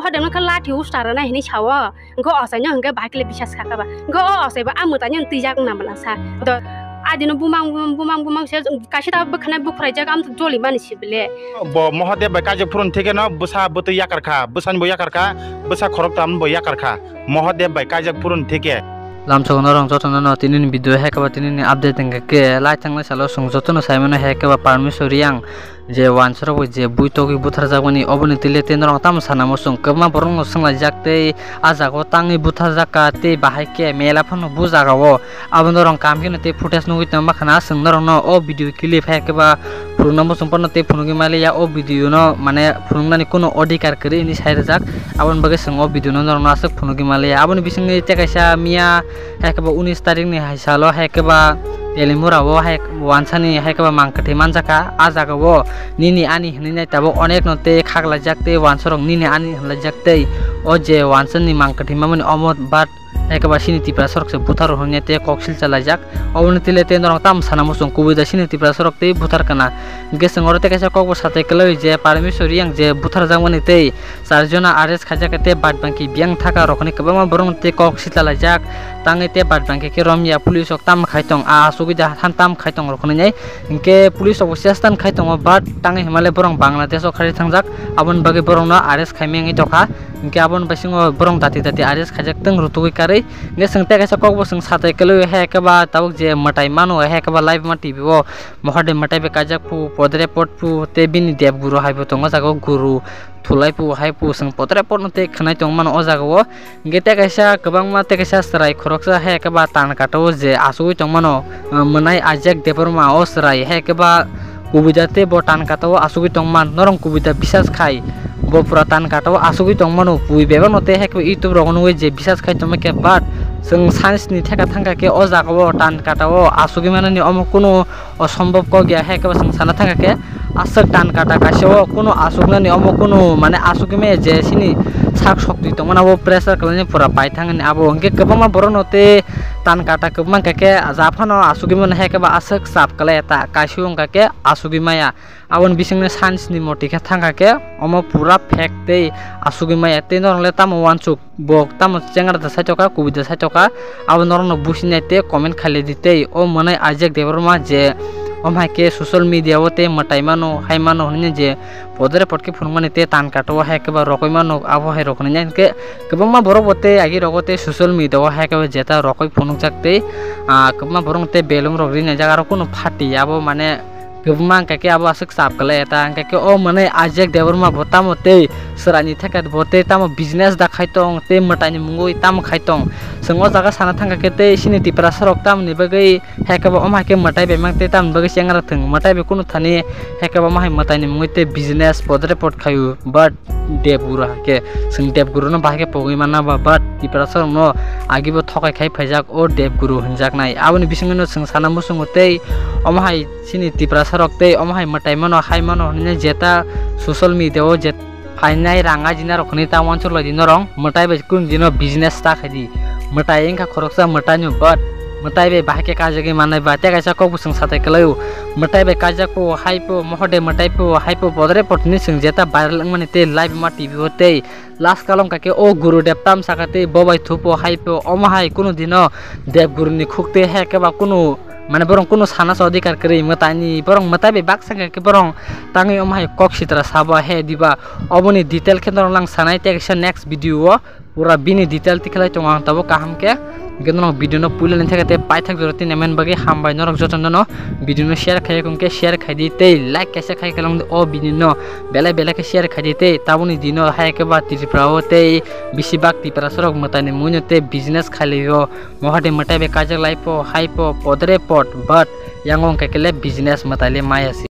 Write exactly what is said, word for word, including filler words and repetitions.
Hodeng no khe lathi ustar na hini sao. Hwnkhe o ochaino hwnkhe bahai khe bisas kha kha ba. Hwnkhe o ochai bo a mwtaino twijak wngna bwla sa. Do adino bumang bumang bumang bumang se kaisa ta bwkhanai bukhraijak am joli mani sibile. Bo Mahadev bai kaijak phurun theke no bwsa bwtwi yakar kha, bwsani bo yakar kha, bwsa khorok tam bo yakar kha. Mahadev bai kaijak phurun theke. Lamsok norok jotono no tini ni video hai khe ba tini ni update hwnkhe khe lai thangnai salo chwng jotono sai mano hai khe ba Parmeshwar Reang je wansarok bai je bui togwi butharjakmani, oboni twi le tei norok tamo sana muchung kwbangma borokno swnglaijak tei ah jagao tangwi butharjak kha tei bahai khe mela phano bu jagao. Abo norok kaham kheno tei footage nugwi tongma khana chwng norokno o video clip hai khe ba phunukna muchung phano tei phunugwi maliya o video no, mane phunuknani kuno odhikar kwrwi hinwi sai rwjak, aboni bagwi chwng o video no norokno aswk phunugwi maliya. Aboni bisingni tei kaisa miya hai khe ba unis tarikni hai salo hai khe ba Telimura o hai wansani hai khe ba mang kwthwi manjakha. Ah jagao nini ani hinwi nai tabuk onekno tei khaklaijak tei wansarok nini ani hinlaijak tei o je wansani mang kwthwi mamani omo bat hai khe ba chini Tiprasarok se butharo hinwi tei kok silchalaijak. Oboni twi le tei norok tamo sana muchung kubui da chini Tiprasarok tei buthar kana. Hwnkhe chwng oro tei kaisa kokbo satai kwlai je Parmeshwar Reang je butharjakmani tei Char jona arrest khaijak khe tei bad bangki biyang thaka rokni kwbangma borok tei kok sitalaijak tangwi tei bad bangki khe romya police rok tam khai tong a asugwi da han tam khai tong rok hinwi. Hinkhe police rok bo chesta khai tongo but tangwi himale borok Bangladesh o khai thangjak, aboni bagwi borok no arrest khai mengwi tokha. Hinkhe aboni bisingo borok dati dati arrest khaijak tong rutugwi karwi. Hinkhe chwng tei kaisa kokbo chwng satai kwlwi hai khe ba tabuk je mwtai mano hai khe ba live ma T V o Mahadev mwtai bai kaijak phu podre pot phu tei bini dev guru hai bo tongo jaga o guru. Thulai phu hai phu chwng podre potno tei khwnai tong mano o jaga o. Hinkhe tei kaisa kwbangma tei kaisa chwrai khoroksa hai khe ba tan kata o je achugwi tong mano, ah, mwnai Ajak Debbarma o chwrai hai khe ba kubui da tei bo tan kata o achugwi tong man norok kubui da bisas khai bo pura tan kata o achugwi tong mano bui bebak no tei hai khe YouTube rogo nugwi je bisas khai tongma khe but chwng science ni theka thangkha khe o jaga o tan kata o achugwi manani omo kunu osombob kok ya hai khe ba chwng sana thangkha khe aswk tan kata kaisa o kunu aswknani omo kunu mane aswk maya je chini sak sok twi tongmani abo pressure kwlaini pura pai thangani abo hinkhe kwbangma borokno tei tan kata kwbangma khe khe ja phano aswk mano hai khe ba aswk chap kwlai ta kaisa wngkha khe aswk maya aboni bisingni science ni moti khe thangkha khe omo pura fake tei aswk maya tei norok le tamo uansuk. Bo tamo chengra da saitoka, kubui da saitoka, abo norokno businai tei comment khailai di tei o mwnai Ajak Debbarma je omo hai khe social media o tei mwtai mano, hai mano hwnwi je podre pot khe phunukmani tei tan kata o hai khe ba rokoi mano, abo hai rok hwnwi hinkhe kwbangma borok bo tei agi rogo tei social media o hai khe ba jeta rokoi phunukjak tei, ah, kwbangma borok tei belum rok rinai jak aro kunu pharti abo mane Kwbangma hwnkha khe abo aswk chap kwlai ta, hwnkha khe o mwnai Ajak Debbarma bo tamo tei chwraini theka bo tei tamo business da khai tong tei mwtaini mungwi tamo khai tong. Chwng o jaga sana thangkha khe tei chini Tiprasa rok tamoni bagwi hai khe bo omo hai khe mwtai bai mang tei tamoni bagwi chengra thwng mwtai bai kunu thani hai khe bo omo hai mwtaini mungwi tei business podre pod khaio but Dev Guru hai khe chwng Dev Guru no bahai khe pogwi manna ba but Tiprasa rok no agi bo thokai khai phaijak o Dev Guru hwnjaknai. Aboni bisingno chwng sana muchungo tei omo hai chini Tiprasa rok tei omo hai mwtai mano hai mano hwnwi jeta social media o je phainai rang ajina rok hwnwi ta uansuk lai di norok mwtai bai kunu dino business ta khai di mwtai wngkha khoroksa mwtai no but mwtai bai bahai khe kajagwi mannai ba tei kaisa kok bwswng satai kwlaio mwtai bai kajak po hai po mohode mwtai po hai po bodre potni chwng jeta viral wngmani tei live ma T V o tei last kalo wngkha khe o Guru Dev tam saka tei bo bai thupo hai po omo hai kunu dino Dev Guru ni khuk tei hai khe ba kunu mane borok kunu sana se odhikar kwrwi mwtai ni borok mwtai bai baksa wngkha khe borok tangwi omo hai kok sitra sabo he diba oboni detail khe norok lang sanai tei kaisa next video o pura bini detail tikhlai tongo ang tabuk kaham khe. Hwnkhe norok video no puila ni theke tei paithak jora tini men bagwi hambai norok jotono no video no share khai khe share khai di tei like kaisa khai khe long o video no belai belai khe share khai di tei tabukni dino hai khe ba Tripura o tei bisi bak Tiprasa rok mwtai ni mungwi no tei business khai lai o. Mohade mwtai bai kajak lai po hai po podre pod but yang wng khe kele business mwtai le maya si.